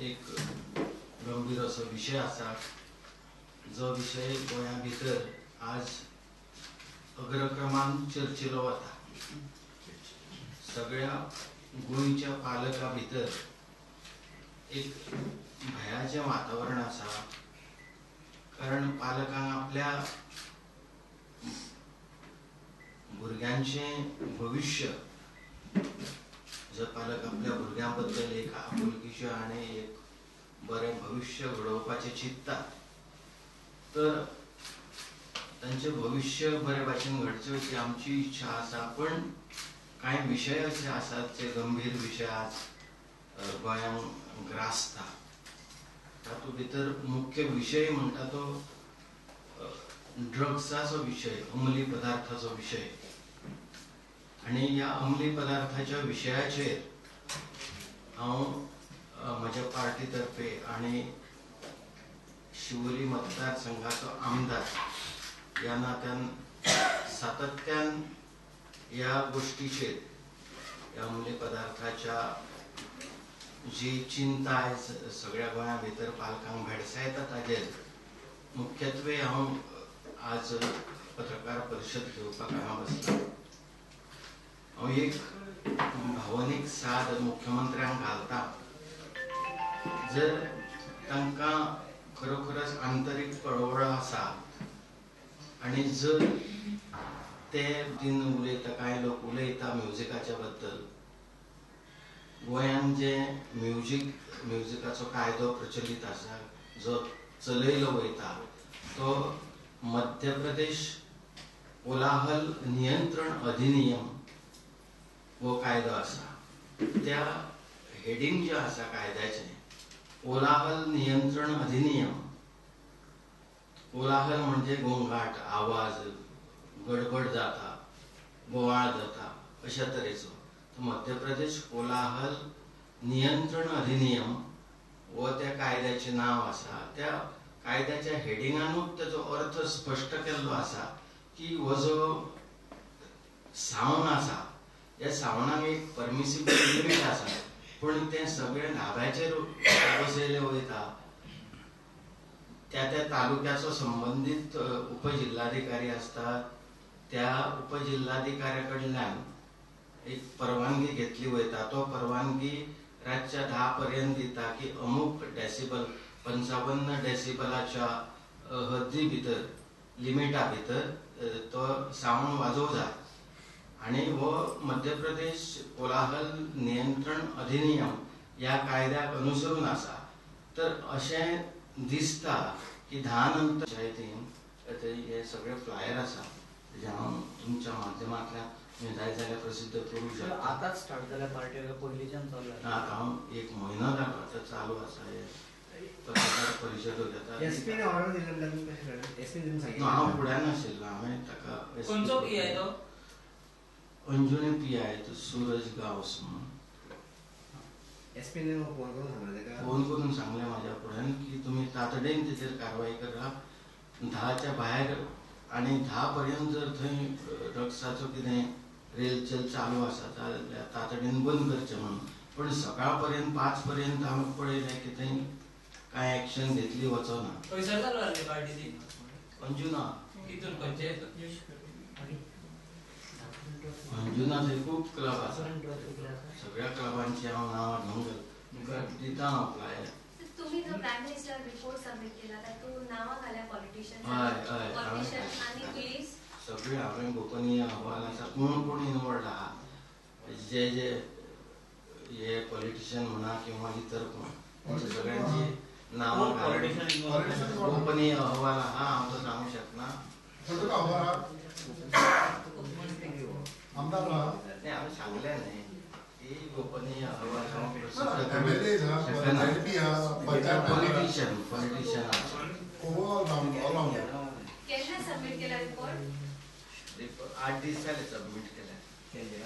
एक गंभीर असो विशय आसा, जो विशय गोंया भितर आज अग्रक्रमान चर्चिलो वता. सगळ्या गोंयच्या पालकां भितर एक भयाचें वातावरण आसा, कारण पालकांक आपल्या भुरग्यांचें भविश्य, जर पालक आपल्या भुरग्यां बद्दल एक आपुलकीचें आनी एक बरें भविश्य घडोवपाचें चिंततात तर तांचें भविश्य बरे भाशेन घडचें अशी आमची इच्छा आसा. पण कांय विशय अशे आसात जे गंभीर विशय आज गोंयांक ग्रासता. तातूंत भितर मुख्य विशय म्हणटा तो ड्रग्साचो विशय, अंमली पदार्थाचो विशय. आनी ह्या अंमली पदार्थाच्या विशयाचेर हांव म्हज्या पार्टी तर्फे आनी शिवोली मतदारसंघाचो आमदार ह्या नात्यान सातत्यान ह्या गोष्टीचेर, ह्या अंमली पदार्थाच्या जी चिंता आयज सगळ्या गोंया भितर पालकांक भेडसायता ताजेर मुख्यत्वे हांव आज पत्रकार परिशद घेवपाक हांगा बसला. हांव एक भावनीक साद मुख्यमंत्र्यांक घालता, जर तांकां खरोखरच आंतरीक कळवळो आसा आनी जर ते दिन उलयता, कांय लोक उलयता म्युजिकाच्या बद्दल, गोंयांत जे म्युजिकाचो कायदो प्रचलीत आसा जो चलयलो वयता तो मध्य प्रदेश कोलाहल नियंत्रण अधिनियम हो कायदो आसा. त्या हेडींग जें आसा कायद्याचें, कोलाहल नियंत्रण अधिनियम. कोलाहल म्हणजे गोंगाट, आवाज, गडबड जाता, बोवाळ जाता अशा तरेचो. मध्य प्रदेश कोलाहल नियंत्रण अधिनियम हो त्या कायद्याचें नांव आसा. त्या कायद्याच्या हेडिंगानूच ताचो अर्थ स्पश्ट केल्लो आसा की हो जो सावंड आसा ह्या सावंडाक एक परमिसिबल लिमीट आसा, पूण तें सगळें धाब्याचेर बसयलें वयता. त्या त्या तालुक्याचो संबंदीत उपजिल्हाधिकारी आसता, त्या उपजिल्हाधिकाऱ्या कडल्यान एक परवानगी घेतली वयता. तो परवानगी रातच्या 10 पर्यंत दिता की अमूक डेसिबल 55 डेसिबलाच्या हद्दी भितर, लिमिटा भितर तो सावंड वाजोवंक जाय. आनी हो मध्य प्रदेश कोलाहल नियंत्रण अधिनियम ह्या कायद्याक अनुसरून आसा. तर अशें दिसता की 10 नंतर पंचायतीन हे सगळे फ्लायर आसा जे हांव तुमच्या माध्यमांतल्यान तुमी जाय जाल्यार प्रसिद्ध करूंक शकता. आतांच स्टार्ट जाल्या पार्टी पयलींच्यान चालू आसा? आतां हांव एक म्हयनो जालो आतां चालू आसा हे पत्रकार परिशद घेता. एसपीने ऑर्डर दिली कशें कळ्ळें? एसपी सांगितलें हांव फुड्यान आशिल्लो, हांवें ताका खंयचो पी I तो? अंजुणे पी I तो सूरज गांवस म्हणून. एसपीने फोन करून सांगलें ताका? फोन करून सांगलें म्हाज्या फुड्यान की तुमी तातडीन तेचेर कारवाय करा, 10च्या भायर आनी 10 पर्यंत जर थंय ड्रग्साचो कितें रेलचेल चालू आसा जाल्यार तातडीन बंद करचें म्हणून. पण सकाळ पर्यंत 5 पर्यंत हांवें पळयलें की थंय कांय एक्शन घेतली वचना. खंयसर चालू आसली पार्टी ती? अंजुना. कितून खंयचे? अंजुना थंय खूब क्लब आसा, सगळ्या क्लबांची हांव नांवां घेवंक तुमकां दिता हांव फ्लायर. तुम्ही जो प्रायम मिनिस्टर रिपोर्ट सबमिट केला तातूंत नांवां घाल्या पॉलिटिशियन आनी पुलीस सगळे. हांवें गोपनीय अहवाल आसा, कोण कोण इनवॉल्ड आहा, जे जे हे पॉलिटिशियन म्हणा किंवा इतर कोण, तांच्या सगळ्यांची नांवां गोपनीय अहवाल आहा, हांव तो सांगूंक शकना. नाही, हांवें सांगलें न्ही की गोपनीय अहवाल हांव प्रसिद्ध पॉलिटिशियन पॉलिटिशियन आसा. केन्ना सबमिट केला रिपोर्ट? 8 दीस जाले सबमिट केले.